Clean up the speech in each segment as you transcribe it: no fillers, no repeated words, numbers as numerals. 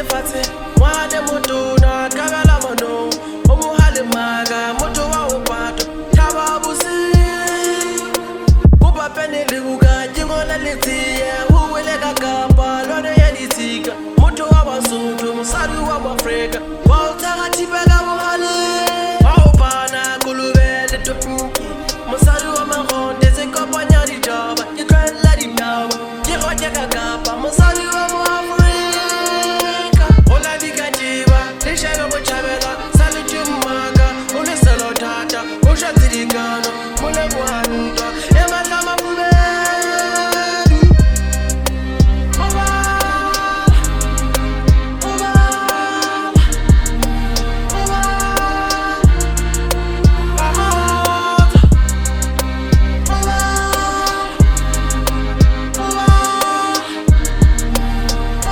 lefatshe, ngwane motona, kabela monong, o mohale maka, motho wa ho pato, thaba bosiu. Kopa pene le buka, ke ngola letsie, ho wele ka Kapa, lwane ya ditshika, motho wa Basotho, mosadi wa Moafrika, wa o tshega thipe ka bohaleng. Wa o pana kolobe le tonki, mosadi wa Magonde, se kopanya ditaba, ke tlohella ditaba, ke roke ka Kapa, mosadi wa Moafrika. Hola dikatiba, le shebe botjhabela, sa le tjhe mmaka, o le selo thata, o jwetse dikano, molemo wa ntwa, e matla mafubedu. Obala, obala, obala, rahotsa. Obala, obala,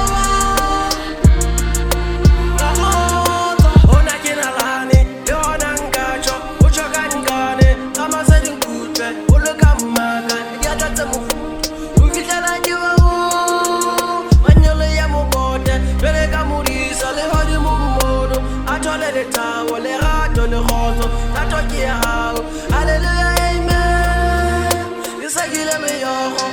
obala, rahotsa. Hona ke nalane, le hona nka tjho, ho tjho ka nkane, ka masedi nkutlwe, boloka mmaka, diatla tse mofuthu, ho fihlela ke ba o, manyolo ya mokote, jwale ka modisa, lehodimo mmono, a thole lethabo, lerato le kgotso, thato ke ya hao, hallelujah, amen. Ke sekile meokgo.